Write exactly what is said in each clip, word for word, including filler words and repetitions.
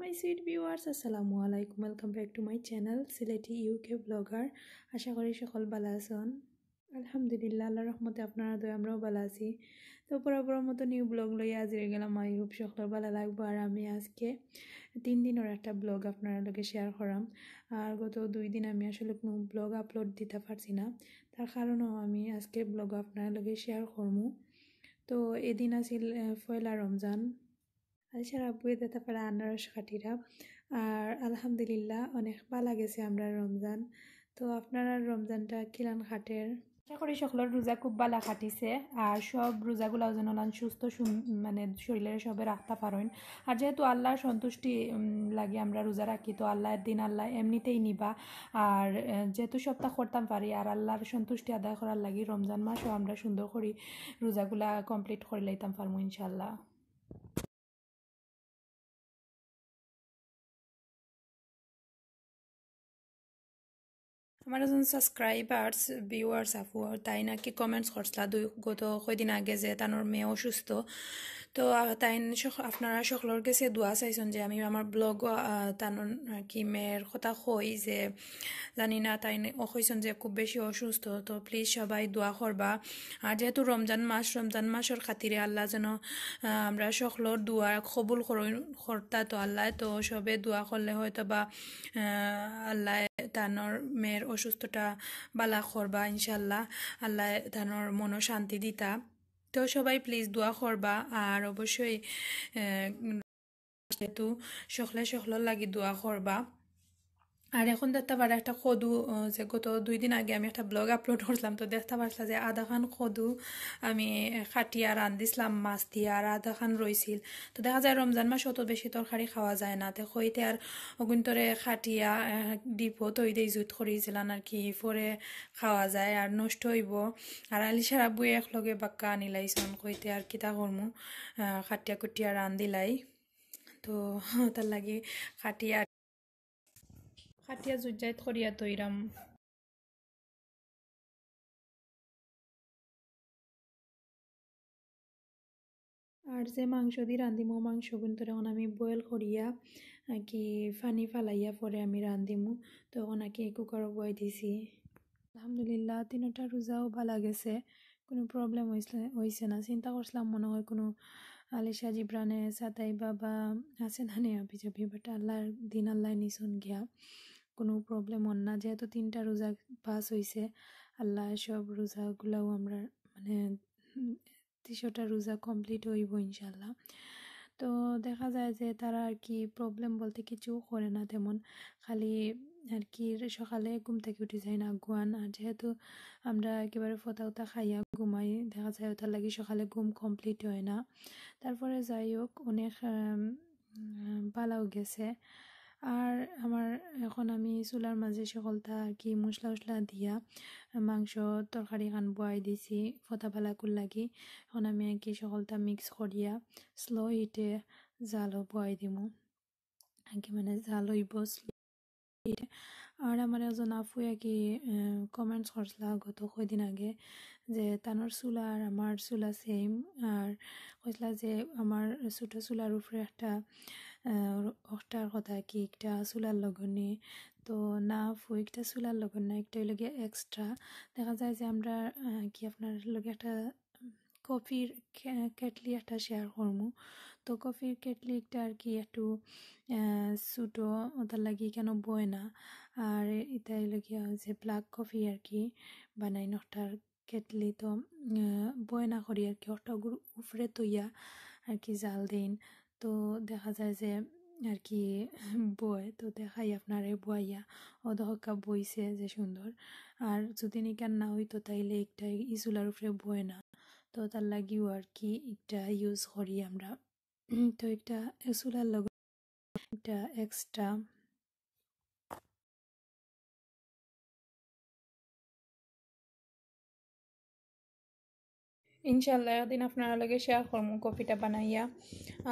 Hi sweet viewers, আসসালামু আলাইকুম। Welcome back to my channel Sylheti UK blogger. আশা করি সকল ভালা আছইন। আলহামদুলিল্লাহ, আল্লাহর রহমতে আপনারার দোয়ায় আমরাও ভালা আছি। তো বরাবরর মতো নিউ ব্লগ লইয়া হাজির অই গেলাম। I hope সকলর ভালা লাগবো। আর আমি আজকে তিন দিনর একটা ব্লগ আপনারার লগে শেয়ার করাম। আর গত দুই দিন আমি আসলে কুনু ব্লগ আপলোড দিতা পারছি না, তার কারণও আমি আজকে ব্লগ আপনারার লগে শেয়ার করমু। তো এদিন আছিল, আহ, পয়লা রমজান। আলিশার আব্বুয়ে দিতা পারা আনারস কাটিরা। আর আলহামদুলিল্লাহ, অনেক ভালা গেছে আমরার রমজান। তো আপনারার রমজানটা কিলান কাটের? আশা করি সকলর রোজা খুব ভালা কাটিছে, আর সব রোজাগুলাও যেন লান সুস্থ সুম-, মানে শরীরে সবে রাখতা পারইন। আর যেহেতু আল্লাহর সন্তুষ্টি, উম, লাগি আমরা রোজা রাখি, তো আল্লাহর দিন আল্লাহ এমনিতেই নিবা। আর, আহ, যেহেতু সবতা করতাম পারি, আর আল্লাহর সন্তুষ্টি আদায় করার লাগি রমজান মাসও আমরা সুন্দর করি রোজাগুলা কমপ্লিট করি লাইতাম পারমু ইনশাআল্লাহ। আমার একজন সাবস্ক্রাইবার্স, ভিউয়ার্স আপু, তাইন নাকি কমেন্টস করছলা দুই, গত কয়দিন আগে যে তানর মেয়ে অসুস্থ। তো, আহ, তাইন সক-, আপনারা সকলর গেছে দোয়া চাইছইন যে আমি আমার ব্লগ, আহ, তানর নাকি মেয়ের কথা কই যে জানি না, তাইন ও কইছইন যে খুব বেশি অসুস্থ। তো প্লিজ সবাই দোয়া করবা। আর যেহেতু রমজান মাস, রমজান মাসর খাতিরে আল্লাহ যেন, আহ, আমরা সকলর দোয়া কবুল করইন, করতা তো আল্লাহ। তো সবে দোয়া করলে হয়তো বা, আহ, আল্লাহ তানর মেয়ের অসুস্থতা ভালা করবা ইনশাআল্লাহ। আল্লাহ তানর মনো শান্তি দিতা। তো সবাই প্লিজ দোয়া করবা। আর অবশ্যই, আহ, যেহেতু সকলে সকলর লাগি দোয়া করবা। আর এখন দেখতা পারা একটা কদু, আহ, যে গত দুই দিন আগে আমি একটা ব্লগ আপলোড করছিলাম, তো দেখতা পারছলা যে আধাখান কদু আমি কাটিয়া রান্ধিছিলাম মাছ দিয়া, আর আধাখান রইছিল। তো দেখা যায় রমজান মাসে অত বেশি তরকারি খাওয়া যায় না, তে কইতে আর অগুইন্তরে কাটিয়া, আহ, ডিপো থই দেই, জুত করিছিলাম আর কি, পরে খাওয়া যায় আর নষ্ট অইবো। আর আলিশার আব্বুয়ে একলগে বাক্কা আনিলাইছইন, কইতে আর কিতা করমু, আহ, কাটিয়া কুটিয়া রান্ধিলাই। তো তার লাগি কাটিয়া, কাটিয়া জুত জাইত করিয়া থইরাম। আর যে মাংস দি রান্ধিমু, মাংসগুইন্তরে এখন আমি বয়েল করিয়া, আহ, কি পানি ফালাইয়া পরে আমি রান্ধিমু। তো এখন আর কি কুকারো বওয়াই দিছি। আলহামদুলিল্লাহ, তিনোটা রোজাও ভালা গেছে, কুনু প্রবলেম অইছে, অইছে না। চিন্তা করছিলাম মনো অয় কুনু আলিশা জিবরানে, সাতাই বাবা আছে না নি আবি যাবি, but আল্লাহর দিন আল্লাহ নিছইন গিয়া, কুনু প্রবলেম অর না। যেহেতু তিনটা রোজা পাস অইছে, আল্লাহ সব রোজাগুলাও আমরা মানে, উম, তিশোটা রোজা কমপ্লিট অইবো ইনশাআল্লাহ। তো দেখা যায় যে তারা আর কি প্রবলেম বলতে কিছু করে না তেমন, খালি আর কি সকালে ঘুম থাকি উঠি যায় না আগুয়ান। আর যেহেতু আমরা একেবারে ফতা উতা খাইয়া ঘুমাই, দেখা যায় ওটার লাগি সকালে ঘুম কমপ্লিট অয় না। তারপরে যাই হোক, অনেক, আম, উম, ভালাও গেছে। আর আমার এখন আমি চুলার মাঝে সকলতা আর কি মশলা উশলা দিয়া মাংস তরকারিখান বওয়াই দিছি ফতা ফালাকুর লাগি। এখন আমি আর কি সকলতা মিক্স করিয়া স্লো হিটে জালো বওয়াই দিমু। আর কি মানে জাল অইবো স্লো হিটে। আর আমার একজন আফু আর কি, আহ, কমেন্টস করছলা গত কয়দিন আগে যে তানর চুলা আর আমার চুলা সেম। আর কইছলা যে আমার ছোট চুলার উপরে একটা, আহ, অটার কথা কি একটা চুলার লগনে। তো না আফু, একটা চুলার লগন না, একটা অইলো গিয়া এক্সট্রা। দেখা যায় যে আমরা, আহ, কি আপনার লগে একটা কফির কে-, কেটলি একটা শেয়ার করমু। তো কফির কেটলি একটা আর কি একটু, আহ, ছোট, ওটার লাগি কেন বয় না। আর এটা অইলো গিয়া যে ব্ল্যাক কফি আর কি বানাই নটার কেটলি, তো, আহ, বয় না করি আর কি, ওটা গুর উপরে তইয়া আর কি জাল দেইন। তো দেখা যায় যে আর কি বয়, তো দেখাই আপনারে বয়াইয়া, ও দহকা বইছে যে সুন্দর। আর যদি নিকান না অইতো তাইলে একটা ই চুলার উপরে বয় না, তো তার লাগিও আর কি একটা ইউজ করি আমরা। তো একটা চুলার লগে একটা এক্সট্রা। ইনশাআল্লাহ, একদিন আপনারার লগে শেয়ার করমু কফিটা বানাইয়া।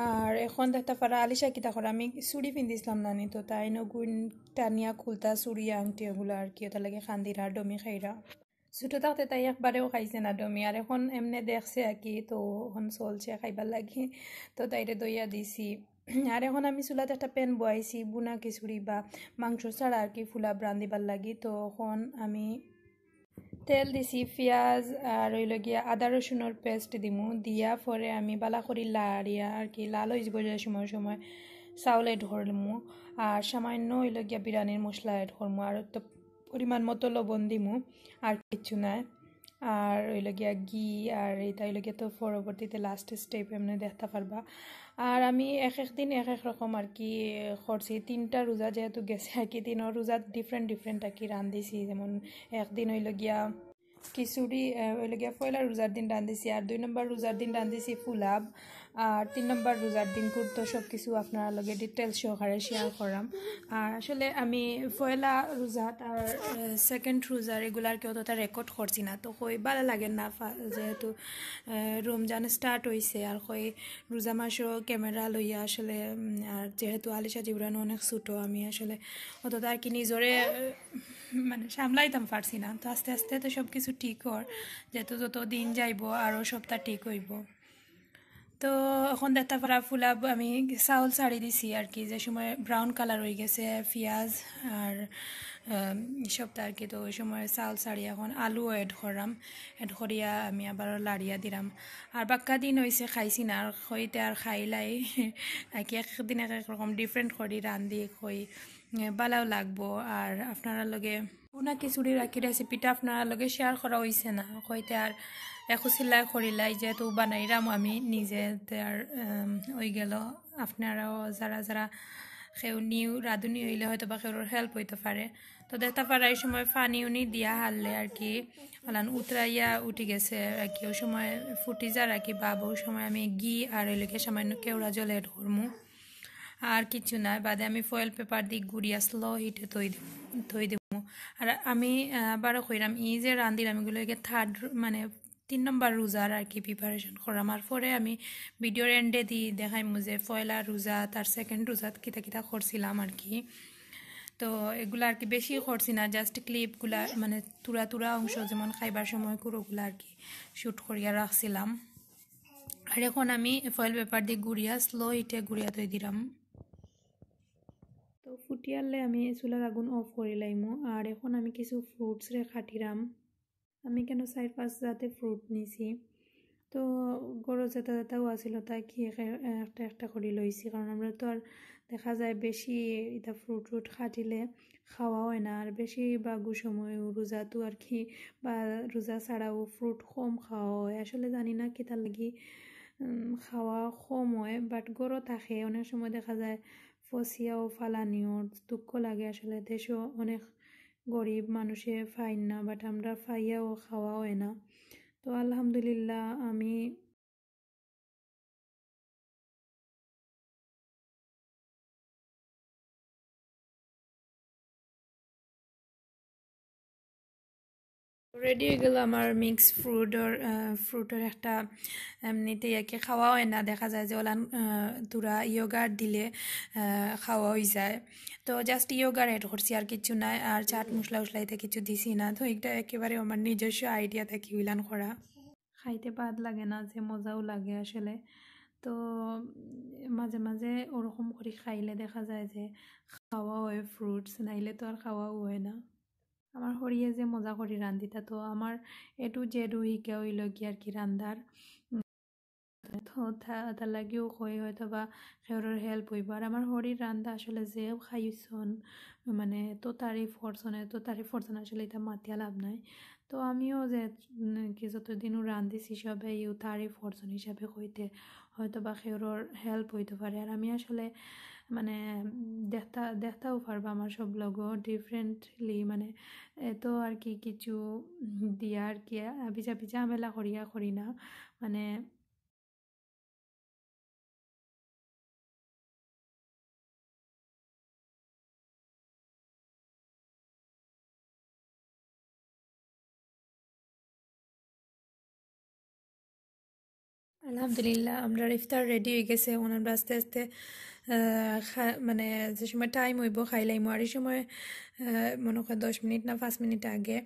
আর এখন দেখতা পারা আলিশা কিতা করে, আমি চুড়ি পিন্দিছিলাম না নি, তো তাইন অগুইন টানিয়া খুলতা চুড়ি আংটি ওগুলা আর কি, ওটার লাগি কান্দিরা, ডমি খাইরা। ছোট থাকতে তাই একবারেও খাইছে না ডমি, আর এখন এমনে দেখছে আর কি, তো এখন চলছে খাইবার লাগি, তো তাইরে দইয়া দিছি। আর এখন আমি চুলাত একটা প্যান বওয়াইছি বুনা খিচুড়ি বা মাংস ছাড়া আর কি ফুলাব রান্ধিবার লাগি। তো এখন আমি তেল দিছি, পিঁয়াজ আর অইলো গিয়া আদা রসুনর পেস্ট দিমু। দিয়া পরে আমি বালা করি লাড়িয়া আর কি লাল অই যাইবো যে সময় সময় চাউল অ্যাড করমু। আর সামান্য অইলো গিয়া বিরিয়ানির মশলা অ্যাড করমু। আর তো পরিমাণ মতো লবণ দিমু, আর কিচ্ছু নাই। আর অইলো গিয়া ঘি, আর ইটা অইলো গিয়া তো পরবর্তীতে লাস্ট স্টেপ এমনে দেখতা পারবা। আর আমি এক এক দিন এক এক রকম আর কি করছি, তিনটা রোজা যেহেতু গেছে আর কি, তিনও রোজাত ডিফারেন্ট ডিফারেন্ট আর কি রান্ধিছি। যেমন একদিন অইলো গিয়া খিচুড়ি, আহ, অইলো গিয়া পয়লা রোজার দিন রান্ধিছি, আর দুই নম্বর রোজার দিন রান্ধিছি ফুলাব, আর তিন নম্বর রোজার দিন কুর্তো সব কিছু আপনারার লগে ডিটেলস সহকারে শেয়ার করাম। আর আসলে আমি পয়লা রোজাত আর সেকেন্ড রোজার এগুলার কেউ তো রেকর্ড করছি না, তো কই বালা লাগে না ফা-, যেহেতু আহ, রমজান স্টার্ট অইছে, আর কই রোজা মাসও ক্যামেরা লইয়া আসলে, উম, আর যেহেতু আলিশা জিবরান অনেক ছোটো, আমি আসলে অতটা আর কি নিজরে, আহ, মানে সামলাইতাম পারছি না। তো আস্তে আস্তে তো সব কিছু ঠিক অর, যেহেতু যত দিন যাইবো আরও সবটা ঠিক অইবো। তো এখন দেখতা পারা ফুলাব আমি চাউল ছাড়ি দিছি আর কি, যে সময় ব্রাউন কালার অই গেছে পিঁয়াজ আর, আম, সবটা আর কি। তো ওই সময় চাউল ছাড়ি এখন আলু অ্যাড করাম, অ্যাড করিয়া আমি আবারও লাড়িয়া দিলাম। আর বাক্কা দিন অইছে খাইছি না, আর কইতে আর খাইলাই আর কি, এক এক দিন এক এক রকম ডিফারেন্ট করি রান্ধি কই, এ, বালাও লাগবো। আর আপনারার লগে বুনা খিচুড়ির আর কি রেসিপিটা আপনারার লগে শেয়ার করা অইছে না, কইতে আর একু সিলাই করিলাই, যেহেতু বানাইরাম আমি নিজে, তে আর, উম, অই গেল। আপনারাও যারা যারা কেউ নিউ রাঁধুনি অইলে হয়তো বা কেউর হেল্প অইতো পারে। তো দেখতা পারা এই সময় পানি উনি দিয়া হারলে আর কি, অলান উতরাইয়া উঠি গেছে আর কি, ওই সময় ফুটি যার আর কি ভাপ, ওই সময় আমি ঘি আর অইলো গিয়া সামান্য কেওড়া জল অ্যাড করমু। আর কিচ্ছু না, বাদে আমি ফয়েল পেপার দি গুড়িয়া স্লো হিটে থই দিমু, থই দিমু। আর আমি, আহ, আবারও কইরাম, ই যে রান্ধিরাম, এগুলো গিয়া থার্ড, মানে, তিন নম্বর রোজার আর কি প্রিপারেশন করাম। আর পরে আমি ভিডিওর এন্ডে দি দেখাইমু যে পয়লা রোজাত আর সেকেন্ড রোজাত কিতা কিতা করছিলাম আর কি। তো এগুলা আর কি বেশি করছি না, জাস্ট ক্লিপগুলা, মানে, তুরা তুরা অংশ, যেমন খাইবার সময় কুরোগুলা আর কি শ্যুট করিয়া রাখছিলাম। আর এখন আমি ফয়েল পেপার দি গুড়িয়া স্লো হিটে গুড়িয়া থই দিরাম। তো ফুটিয়ারলে আমি চুলার আগুন অফ করি লাইমু। আর এখন আমি কিছু ফ্রুটস রে কাটিরাম। আমি কেন চাইর পাঁচ জাতে ফ্রুট নিছি। তো ঘরো যেটা যেটাও আছিল, তা কি একে-, একটা একটা করি লইছি, কারণ আমরা তো আর দেখা যায় বেশি ইটা ফ্রুট ট্রুট কাটিলে খাওয়া হয় না, আর বেশিরভাগ সময় রোজাতো আর কি বা রোজা ছাড়াও ফ্রুট কম খাওয়া হয়। আসলে জানি না কিতার লাগি, উম, খাওয়া কম হয়, বাট ঘরো থাকে অনেক সময় দেখা যায় ফসিয়াও ফালানিও দুঃখ লাগে। আসলে দেশো অনেক গরিব মানুষে পাইন না, বাট আমরা পাইয়াও খাওয়া হয় না। তো আলহামদুলিল্লাহ, আমি রেডি হয়ে গেল আমার মিক্স ফ্রুটর, আহ, ফ্রুটর একটা, এমনিতে আর কি খাওয়া হয় না, দেখা যায় যে ওলান, আহ, তুরা ইয়োগার্ট দিলে, আহ, খাওয়া হয়ে যায়। তো জাস্ট ইয়োগার্ট অ্যাড করছি, আর কিছু নাই, আর চাট মশলা উশলা ইতা কিছু দিছি না। তো এটা একেবারে আমার নিজস্ব আইডিয়া থাকি ওলান করা। খাইতে বাদ লাগে না, যে মজাও লাগে আসলে। তো, উম, মাঝে মাঝে ওরকম করি খাইলে দেখা যায় যে খাওয়া হয় ফ্রুটস, নাইলে তো আর খাওয়াও হয় না। আমার হরিয়ে যে মজা করি রান্ধিতা, তো আমার A to Z হিকা হইল কি আর কি রান্ধার। উম, তো তা-, তার লাগিও কই হয়তো বা কেউরর হেল্প হইব। আর আমার হরির রান্ধা আসলে যে খাইছন, মানে, তো তারিফ করছন, তো তারিফ করছন, আসলে এটা মাতিয়া লাভ নাই। তো আমিও যে, উম, কি যতদিনও রান্ধিছি সবে ইউ তারিফ করছন হিসাবে কইতে হয়তো বা কেউরর হেল্প হইতে পারে। আর আমি আসলে, মানে, দেখতা, দেখতাও পারবা আমার সব ব্লগও ডিফারেন্টলি, মানে, এত আর কি কিছু দিয়া আর কি আবিজা বিজা ঝামেলা করিয়া করি না, মানে, আলহামদুলিল্লাহ, আমরা ইফতার রেডি হয়ে গেছে। এখন আমরা আস্তে আস্তে, আহ, খা-, মানে, যে সময় টাইম হইব খাইলাইমু। আর এই সময়, আহ, মনে হয় দশ মিনিট না পাঁচ মিনিট আগে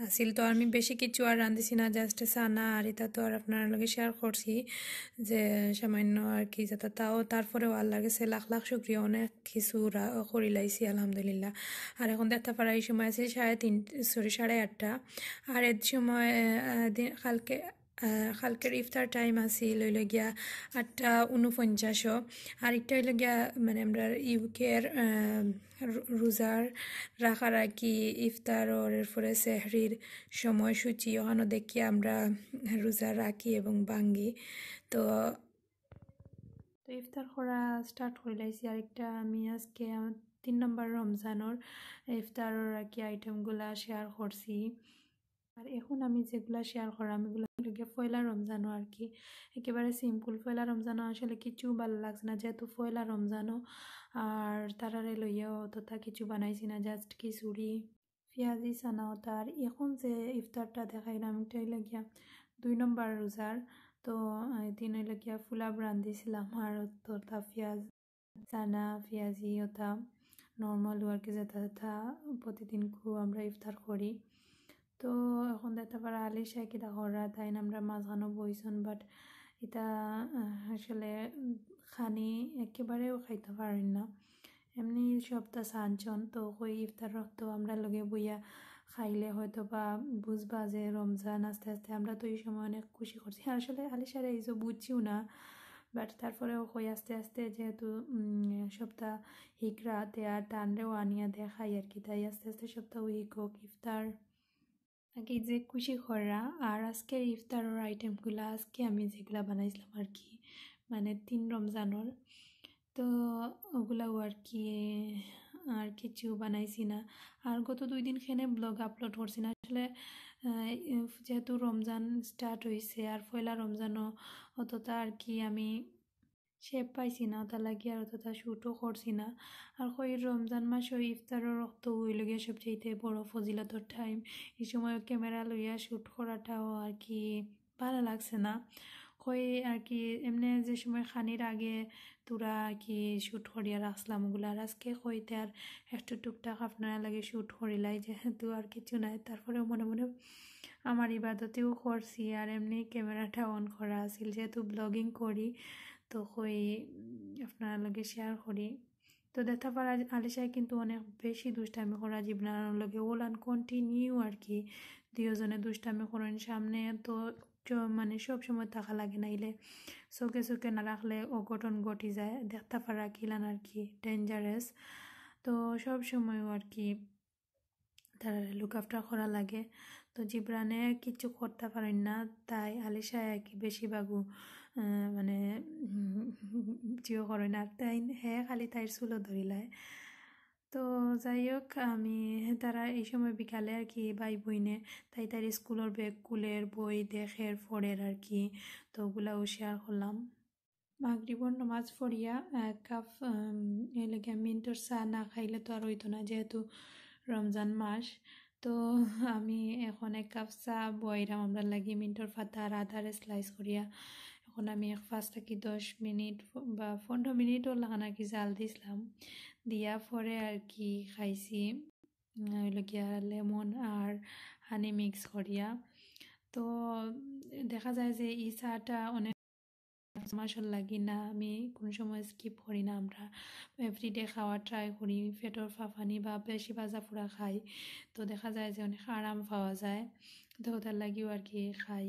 আছিল। তো আমি বেশি কিছু আর রান্ধিছি না, just চানা আর ইতা তো আর আপনার লগে শেয়ার করছি যে সামান্য আর কি যেটা, তাও তারপরেও আল্লাহর কাছে লাখ লাখ শুক্রিয়া, অনেক কিছু রা-, করি লাইছি আলহামদুলিল্লাহ। আর এখন দেখতে পারা এই সময় আছে সাড়ে তিন, সরি, সাড়ে আটটা। আর এর সময় আহ, দিন, কালকে আহ, কালকের ইফতার টাইম আছিল হইল গিয়া আটটা উনপঞ্চাশও। আর একটা হইল গিয়া মানে আমরা ইউকের রোজার রাখার আর কি ইফতার ওর এরপরে সেহরির সময়সূচি ওখানে দেখি আমরা রোজা রাখি এবং ভাঙ্গি। তো তো ইফতার করা স্টার্ট করে লাইছি। আরেকটা আমি আজকে আমার তিন নম্বর রমজানর ইফতারর আর কি আইটেমগুলা শেয়ার করছি। আর এখন আমি যেগুলা শেয়ার করাম এগুলা হইল গিয়া পয়লা রমজানও আর কি। একেবারে সিম্পল, পয়লা রমজানও আসলে কিছু ভালো লাগছে না, যেহেতু পয়লা রমজানও। আর তারারে লইয়াও অতটা কিছু বানাইছি না, জাস্ট খিচুড়ি, পেঁয়াজি, চানা ওটা। আর এখন যে ইফতারটা দেখাইলাম এটা হইল গিয়া দুই নম্বর রোজার। তো আহ, দিন হইল গিয়া ফুলাব রান্ধিছিলাম আর অতটা পেঁয়াজ, চানা, পেঁয়াজি ওটা নর্মাল আর কি, যেটা যেটা প্রতিদিন কু আমরা ইফতার করি। তো এখন দেখতে পারা আলিশা কিতা করা, তাই না আমরা মাঝখানো বইছন, বাট এটা আহ, আসলে উম, খানি একেবারেও খাইতে পারেন না। এমনি সপ্তাহ সানচন তো কই ইফতার তো আমরা লগে বইয়া খাইলে হয়তো বা বুঝবা যে রমজান আস্তে আস্তে, আমরা তো এই সময় অনেক খুশি করছি। আসলে আলিশারে এই যে বুঝছিও না, বাট তারপরেও কই আস্তে আস্তে যেহেতু উম, সপ্তাহ হিকরা তে আর তানরেও আনিয়া দেখাই আর কি, তাই আস্তে আস্তে সপ্তাহ হিক হোক ইফতার। আগে যে খুশি করা। আর আজকের ইফতারর আইটেমগুলা আজকে আমি যেগুলা বানাইছিলাম আর কি, মানে তিন রমজানর, তো ওগুলাও আর কি, আর কিছু বানাইছি না। আর গত দুই দিন খেনে ব্লগ আপলোড করছি না আসলে, আহ, যেহেতু রমজান স্টার্ট হইছে আর পয়লা রমজানও অতটা আর কি আমি শেপ পাইছি না, ওটা লাগি আর অতটা শ্যুটও করছি না। আর কই রমজান মাসও ইফতারর রক্ত হইল গিয়া সবচাইতে বড় ফজিলতর টাইম। এই সময় ক্যামেরা লইয়া শ্যুট করাটাও আর কি ভালো লাগছে না। কই আর কি এমনি যে সময় খানির আগে তোরা আর কি শ্যুট করিয়া রাখছিলাম ওগুলা, আর আজকে কইতে আর একটু টুকটাক আপনারা লাগে শ্যুট করিলাই, যেহেতু আর কিছু নাই। তারপরেও মনে মনে আমার ইবাদতেও করছি, আর এমনি ক্যামেরাটা অন করা আছিল, যেহেতু ব্লগিং করি তো কই উম, আপনারা লগে শেয়ার করি। তো দেখতে পারা আলিশায় কিন্তু অনেক বেশি দুষ্টামি করা জিবরানর লগে, ওলান কন্টিনিউ আর কি দুইজনে দুষ্টামি করেন। সামনে তো চ-, মানে সব সময় থাকা লাগে, নাইলে চোখে চোখে না রাখলে অঘটন ঘটি যায়। দেখতে পারা কিলান আর কি ডেঞ্জারাস। তো সব সময় আর কি তারা লুক আফটার করা লাগে। তো জিবরানে কিছু করতে পারেন না, তাই আলিশায় আর কি বেশিরভাগও আহ, মানে উম, জিও করেন। আর তাই হে খালি তাইর চুলো ধরিলায়। তো যাই হোক, আমি তারা এই সময় বিকালে আর কি ভাই বইনে তাই তার স্কুলের ব্যাগ কুলের, বই দেখের, পড়ের আর কি। তো ওগুলাও শেয়ার করলাম। মাগরিবর নামাজ পড়িয়া এক কাপ উম, এই লাগে মিন্টর চা না খাইলে তো আর হইতো না, যেহেতু রমজান মাস। তো আমি এখন এক কাপ চা বইরাম আমরা লাগি, মিন্টর পাতা আর আদারে স্লাইস করিয়া। এখন আমি এক পাঁচ থাকি দশ মিনিট ফ-, বা পনেরো মিনিটও লাগান আর কি জাল দিছিলাম। দিয়া পরে আর কি খাইছি, উম, হইল গিয়া লেমন আর হানি মিক্স করিয়া। তো দেখা যায় যে এই চাটা অনেক মাসর লাগি না, আমি কোনো সময় স্কিপ করি না। আমরা এভরিডে খাওয়া ট্রাই করি, পেটর ফাফানি বা বেশি ভাজা ফুরা খাই, তো দেখা যায় যে অনেক আরাম পাওয়া যায়। তো ওটার লাগিও আর কি খাই।